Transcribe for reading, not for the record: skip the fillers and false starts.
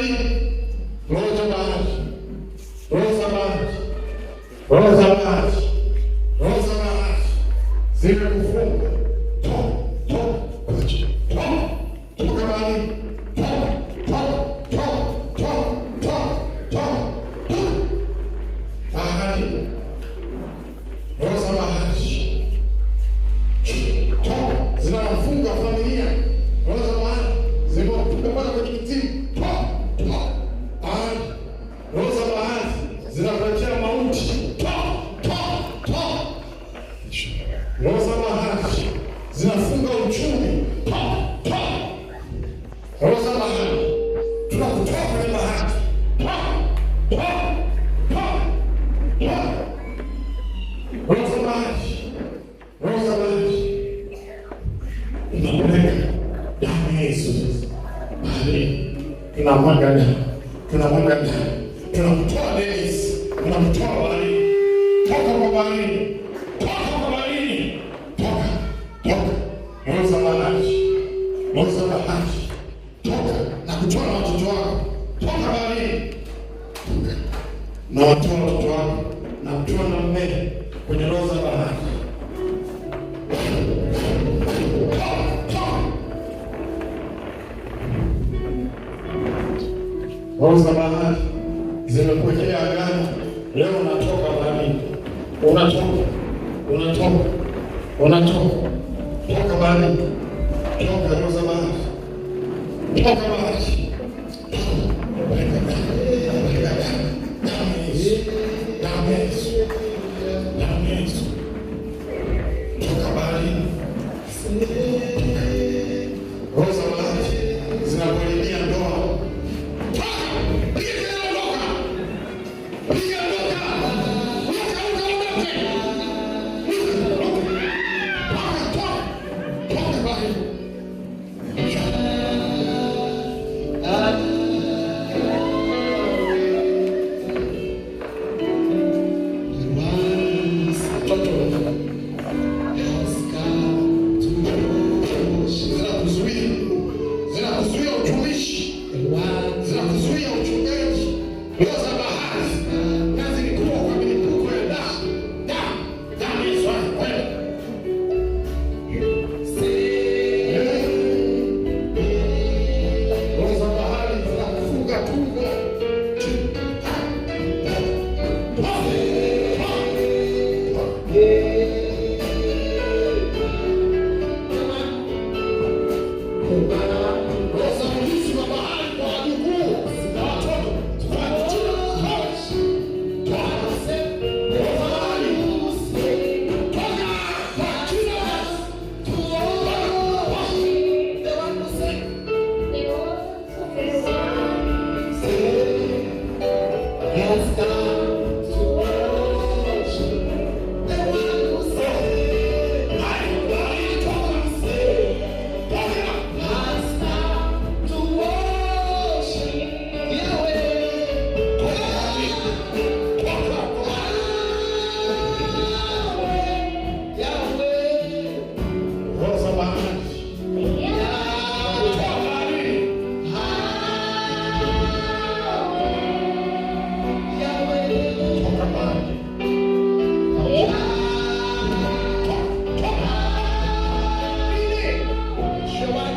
Baharini. Roho za bahari. Roho za bahari. Roho za bahari. Roho za bahari. Zimekufunga. Toka, toka, toka. Toka baharini. Toka, toka, toka, toka, toka, toka, toka. Bahari. Roho za bahari. Toka. Zinafunga familia. Roho za bahari. Zimewafunga mpaka kwenye mizimu. Toka, toka. Bahari. Roho za bahari zinakuletea mauti. Toka, toka, toka. Roho za bahari zinafunga uchumi. Toka, toka. Roho za bahari tunakutoa kwenye bahari. Toka, toka, toka, toka. Roho za bahari, roho za bahari tunapeleka damu ya Yesu baharini, tunamwaga damu, tunamwaga damu, tunamtoa Dennis, tunamtoa baharini. Toka kwa baharini, toka kwa baharini, toka, toka. Roho za bahari, roho za bahari, toka na kutoa na watoto wako, toka baharini, toka na watoa watoto wako na kutoa na mme kwenye roho za bahari. Toka, toka. Roho za bahari zimekuwekea agano, leo unatoka baharini, unatoka, unatoka, unatoka, toka baharini, toka roho za bahari, toka bahari, toka, peleka damu, damu ya Yesu, damu ya Yesu, damu ya Yesu, toka baharini. Roho za bahari zinakuharibia ndoa. Toka! Piga kelele, ondoka! Piga, ondoka! Ondoka, ondoka, ondoka! Ondoka! Toka, toka! Toka baharini. Mtoto zinakuzuia, zinakuzuia utumishi, zinakuzuia uchungaji. Roho za bahari na zilikuwa kwa milipuko ya damu, damu, damu ya Yesu kwenda. Eh. Roho za bahari zinakufunga tumbo. Toka, toka, toka. Roho za ulisi wa bahari kwa wajukuu na watoto. Toka, toka, roho za bahari. Toka kwa jina la Yesu. Has come to worship the one who saves. Hai, bahari, toka. Toka. Has come to worship Yahweh. Toka bahari. Toka. Yahweh. Roho za bahari. Toka baharini. Yahweh. Toka bahari. Toka, toka. Nini?